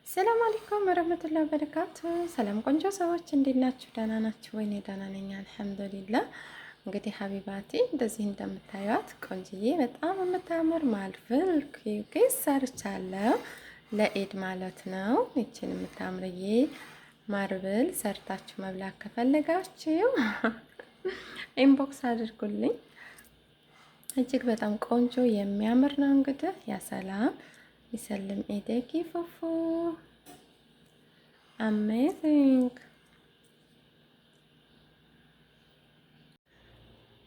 ሰላም አለይኩም ወረህመቱላሂ ወበረካቱ። ሰላም ቆንጆ ሰዎች እንዴት ናችሁ? ደህና ናችሁ ወይ? እኔ ደህና ነኝ አልሐምዱሊላህ። እንግዲህ ሀቢባቲ እንደዚህ እንደምታዩት ቆንጅዬ በጣም የምታምር marble cookies ሰርቻለሁ ለኢድ ማለት ነው። ይችን የምታምርዬ marble ሰርታችሁ መብላት ከፈለጋችሁ inbox አድርጉልኝ። እጅግ በጣም ቆንጆ የሚያምር ነው። እንግዲህ ያ ሰላም ይሰልም ኤዴኪ ፉፉ amazing።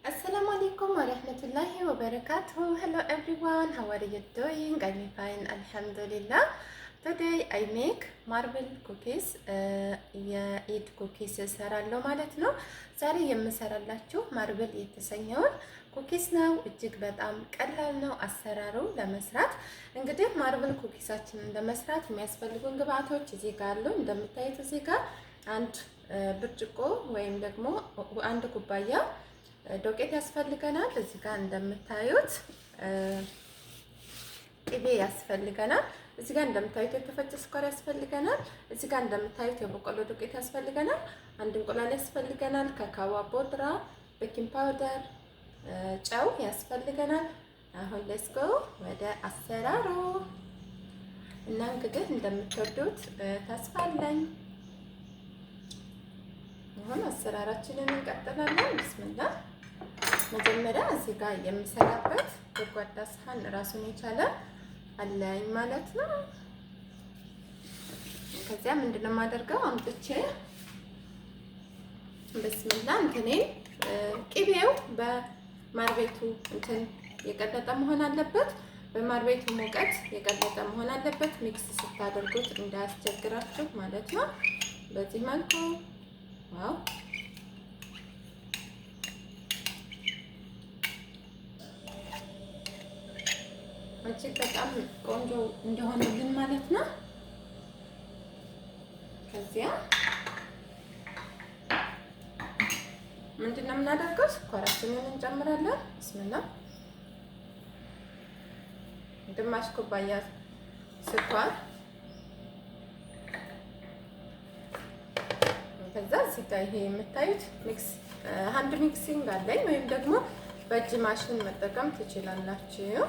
አሰላሙ አለይኩም ወረህመቱላሂ ወበረካቱ። Hello everyone, how are you doing? I'm fine አልሐምዱሊላህ። Today I make marble cookies፣ የኢድ cookies እሰራለሁ ማለት ነው። ዛሬ የምሰራላችሁ marble የተሰኘውን cookies ነው። እጅግ በጣም ቀላል ነው አሰራሩ ለመስራት። እንግዲህ marble cookies ኣችንን ለመስራት የሚያስፈልጉን ግብአቶች እዚህ ጋር አሉ። እንደምታዩት እዚህ ጋር አንድ ብርጭቆ ወይም ደግሞ አንድ ኩባያ ዶቄት ያስፈልገናል። እዚህ ጋር እንደምታዩት ቅቤ ያስፈልገናል። እዚህ ጋር እንደምታዩት የተፈጨ ስኳር ያስፈልገናል። እዚህ ጋር እንደምታዩት የበቆሎ ዱቄት ያስፈልገናል። አንድ እንቁላል ያስፈልገናል። ካካዋ ቦድራ፣ baking powder፣ ጨው ያስፈልገናል። አሁን let's go ወደ አሰራሩ እና እንግዲህ እንደምትወዱት ተስፋ አለኝ። አሁን አሰራራችንን እንቀጥላለን። ብስምላ። መጀመሪያ እዚህ ጋር የምሰራበት ጎድጓዳ ሳህን ራሱን የቻለ አለኝ ማለት ነው። ከዚያ ምንድነው የማደርገው፣ አምጥቼ ብስምላ እንትኔን ቅቤው በማርቤቱ እንትን የቀለጠ መሆን አለበት። በማርቤቱ ሙቀት የቀለጠ መሆን አለበት። Mix ስታደርጉት እንዳያስቸግራችሁ ማለት ነው። በዚህ መልኩ wow፣ እጅግ በጣም ቆንጆ እንደሆነልን ማለት ነው። ከዚያ ምንድን ነው የምናደርገው? ስኳራችንን እንጨምራለን። ብስምላ፣ ግማሽ ኩባያ ስኳር። ከዛ እዚህ ጋር ይሄ የምታዩት mix hand mixing አለኝ ወይም ደግሞ በእጅ ማሽን መጠቀም ትችላላችሁ።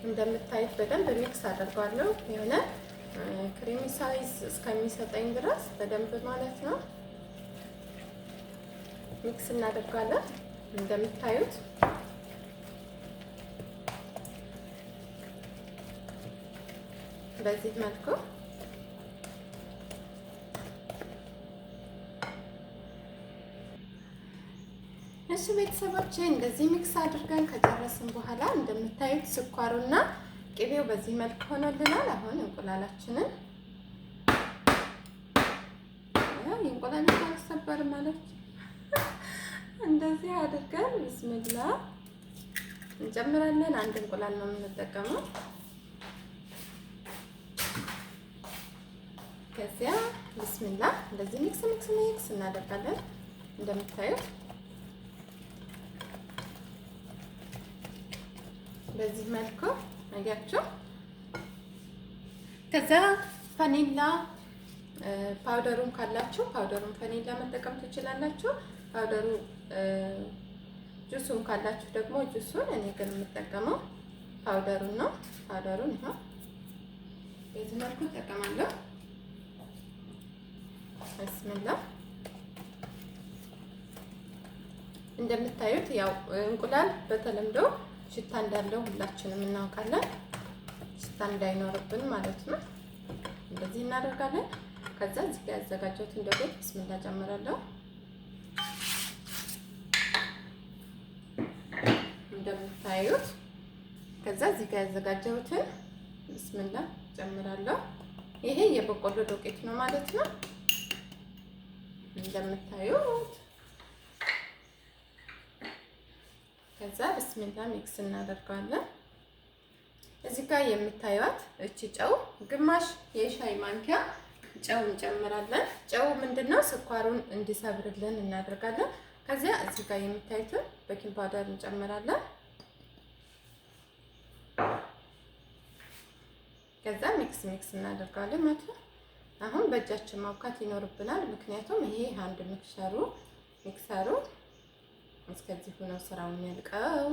እንደምታዩት በደንብ mix አደርገዋለሁ፣ የሆነ creamy size እስከሚሰጠኝ ድረስ በደንብ ማለት ነው mix እናደርጋለን። እንደምታዩት በዚህ መልኩ። እሺ ቤተሰቦቼ፣ እንደዚህ mix አድርገን ከጨረስን በኋላ እንደምታዩት ስኳሩና ቅቤው በዚህ መልክ ሆኖልናል። አሁን እንቁላላችንን፣ እንቁላል አልሰበርም ማለት፣ እንደዚህ አድርገን ብስሚላ እንጨምራለን። አንድ እንቁላል ነው የምንጠቀመው። ከዚያ ብስሚላ እንደዚህ mix mix mix እናደርጋለን። እንደምታዩት በዚህ መልኩ አያችሁ። ከዛ ቫኒላ powder ኡን ካላችሁ powder ኡን ቫኒላ መጠቀም ትችላላችሁ። Powder ኡ ጁሱን ካላችሁ ደግሞ ጁሱን። እኔ ግን የምጠቀመው powder ኡን ነው። Powder ኡን ይኸው በዚህ መልኩ እጠቀማለሁ። ብስሚላ። እንደምታዩት ያው እንቁላል በተለምዶ ሽታ እንዳለው ሁላችንም እናውቃለን። ሽታ እንዳይኖርብን ማለት ነው። እንደዚህ እናደርጋለን። ከዛ እዚህ ጋር ያዘጋጀሁትን ዱቄት ብስሚላ ጨምራለሁ። እንደምታዩት ከዛ እዚህ ጋር ያዘጋጀሁትን ብስሚላ ጨምራለሁ። ይሄ የበቆሎ ዱቄት ነው ማለት ነው። እንደምታዩት ከዛ ብስሚላ mix እናደርገዋለን። እዚህ ጋር የምታዩት እቺ ጨው ግማሽ የሻይ ማንኪያ ጨው እንጨምራለን። ጨው ምንድነው ስኳሩን እንዲሰብርልን እናደርጋለን። ከዚያ እዚህ ጋር የምታዩትን baking powder እንጨምራለን። ከዛ mix mix እናደርገዋለን ማለት ነው። አሁን በእጃችን ማቡካት ይኖርብናል። ምክንያቱም ይሄ hand mixer ኡ እስከዚህ ሆኖ ስራው የሚያልቀው።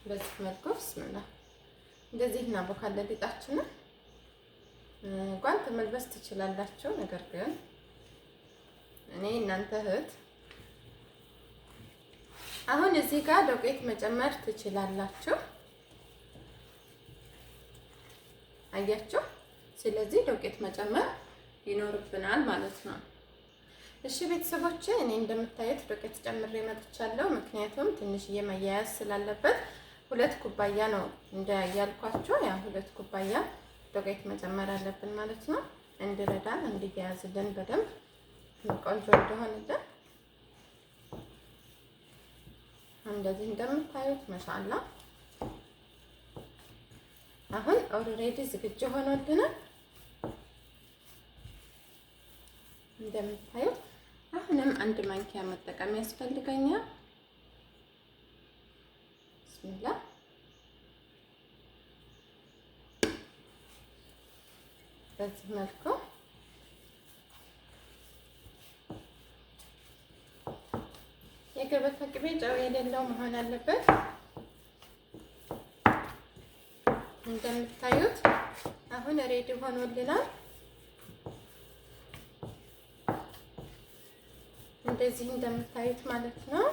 በዚህ መልኩ ብስምላ እንደዚህ እናቦካለን ሊጣችንን። ጓንት መልበስ ትችላላችሁ፣ ነገር ግን እኔ እናንተ እህት አሁን እዚህ ጋር ዶቄት መጨመር ትችላላችሁ። አያችሁ? ስለዚህ ዶቄት መጨመር ይኖርብናል ማለት ነው። እሺ ቤተሰቦቼ፣ እኔ እንደምታዩት ዶቄት ጨምሬ መጥቻለሁ። ምክንያቱም ትንሽዬ መያያዝ ስላለበት 2 ኩባያ ነው እንዳያልኳችሁ፣ ያ 2 ኩባያ ዶቄት መጨመር አለብን ማለት ነው። እንዲረዳን እንዲያያዝልን በደንብ ቆንጆ እንደሆነልን እንደዚህ እንደምታዩት ማሻአላ አሁን already ዝግጁ ሆኖልናል። እንደምታዩት አሁንም አንድ ማንኪያ መጠቀም ያስፈልገኛል። ብስሚላ በዚህ መልኩ የገበታ ቅቤ ጨው የሌለው መሆን አለበት። እንደምታዩት አሁን ready ሆኖልናል። እንደዚህ እንደምታዩት ማለት ነው።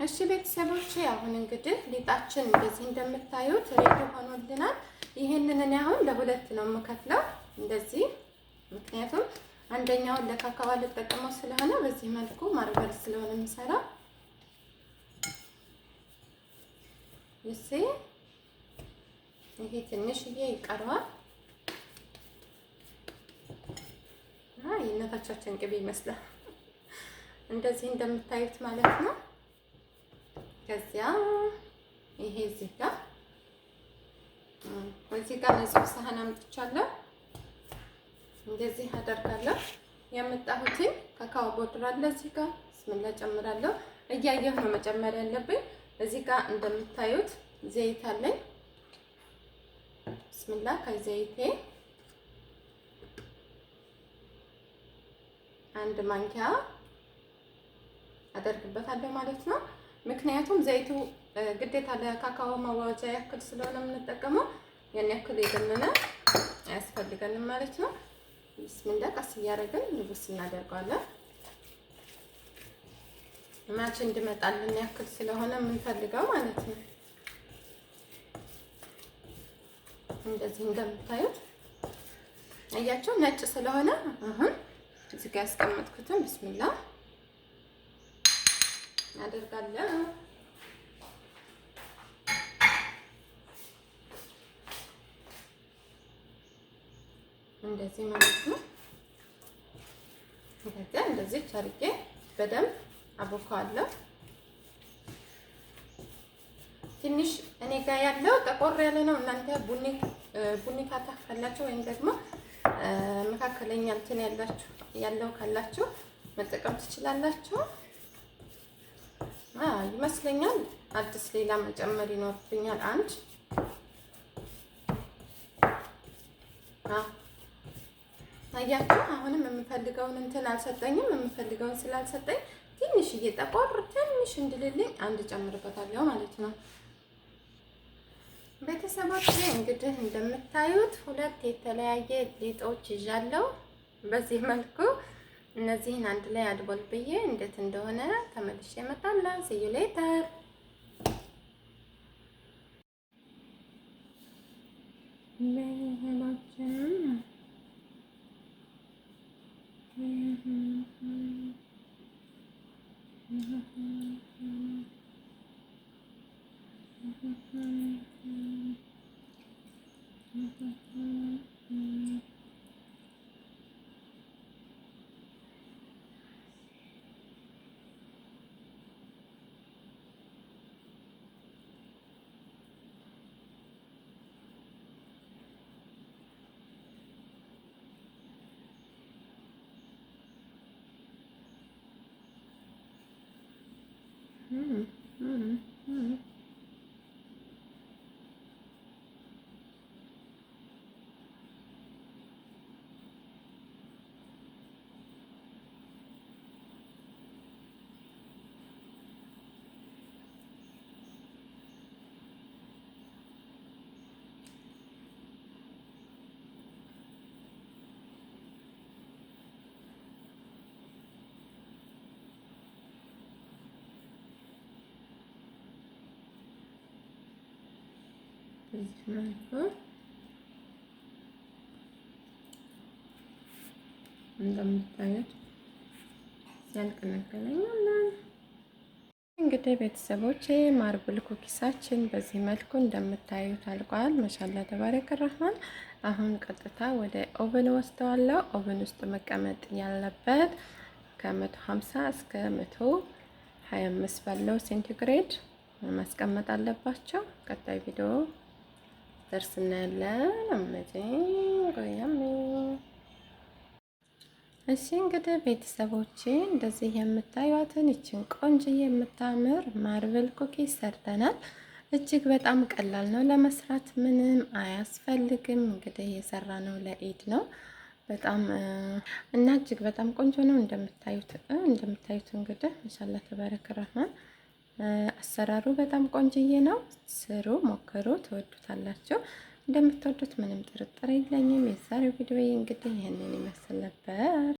እሺ ቤተሰቦቼ አሁን እንግዲህ ሊጣችን እንደዚህ እንደምታዩት ready ሆኖልናል። ይሄንን እኔ አሁን ለሁለት ነው የምከፍለው እንደዚህ፣ ምክንያቱም አንደኛውን ለካካዋ ልጠቀመው ስለሆነ በዚህ መልኩ marble ስለሆነ የምሰራው ይሴ ይሄ ትንሽዬ ይቀረዋል። የእናታቻችን ቅቤ ይመስላል። እንደዚህ እንደምታዩት ማለት ነው። ከዚያ ይሄ እዚህ ጋር ንጹህ ሳህን አምጥቻለሁ። እንደዚህ አደርጋለሁ። ያመጣሁትን ካካኦ ቦድራ አለ እዚህ ጋር ብስሚላ ጨምራለሁ። እያየሁ ነው መጨመር ያለብኝ። እዚህ ጋር እንደምታዩት ዘይት አለኝ። ብስሚላ ከዘይቴ አንድ ማንኪያ አደርግበታለሁ ማለት ነው። ምክንያቱም ዘይቱ ግዴታ ለካካኦ ማዋሃጃ ያክል ስለሆነ የምንጠቀመው ያን ያክል የገነነ አያስፈልገንም ማለት ነው። ብስሚላ ቀስ እያደረግን ልብስ እናደርገዋለን። ማች እንድመጣልን ያክል ስለሆነ የምንፈልገው ማለት ነው። እንደዚህ እንደምታዩት አያቸው ነጭ ስለሆነ አሁን እዚህ ጋር ያስቀመጥኩትን ብስሚላ አደርጋለሁ። እንደዚህ ማለት ነው። ከዚያ እንደዚህ አድርጌ በደንብ አቦካዋለሁ። ትንሽ እኔ ጋር ያለው ጠቆር ያለ ነው። እናንተ ቡኒ ካታ ካላችሁ ወይም ደግሞ መካከለኛ እንትን ያላችሁ ያለው ካላችሁ መጠቀም ትችላላችሁ። ይመስለኛል አዲስ ሌላ መጨመር ይኖርብኛል። አንድ አያችሁ፣ አሁንም የምፈልገውን እንትን አልሰጠኝም። የምፈልገውን ስላልሰጠኝ ትንሽ እየጠቆር ትንሽ እንድልልኝ አንድ ጨምርበታለሁ ማለት ነው። ቤተሰቦች እንግዲህ እንደምታዩት ሁለት የተለያየ ሊጦች ይዣለሁ። በዚህ መልኩ እነዚህን አንድ ላይ አድቦል ብዬ እንዴት እንደሆነ ተመልሼ እመጣለሁ። See you later። በዚህ መልኩ እንደምታዩት ሲያልቅ እንገናኛለን። እንግዲህ ቤተሰቦቼ marble cookies ኣችን በዚህ መልኩ እንደምታዩት አልቋል። ማሻአላህ ተባረከ ረህማን። አሁን ቀጥታ ወደ oven ወስደዋለሁ። Oven ውስጥ መቀመጥ ያለበት ከ150 እስከ 125 ባለው ሴንቲግሬድ ማስቀመጥ አለባቸው። ቀጣይ ቪዲዮ ደርስ እናያለን። Amazing, yummy። እሺ እንግዲህ ቤተሰቦቼ እንደዚህ የምታዩትን ይችን ቆንጆ የምታምር marble cookies ሰርተናል። እጅግ በጣም ቀላል ነው ለመስራት፣ ምንም አያስፈልግም። እንግዲህ የሰራነው ለኢድ ነው በጣም እና እጅግ በጣም ቆንጆ ነው። እንደምታዩት እንግዲህ ማሻአላህ ተባረከ ረህማን። አሰራሩ በጣም ቆንጆዬ ነው። ስሩ፣ ሞክሩ፣ ትወዱታላችሁ። እንደምትወዱት ምንም ጥርጥር የለኝም። የዛሬው ቪዲዮ እንግዲህ ይህንን ይመስል ነበር።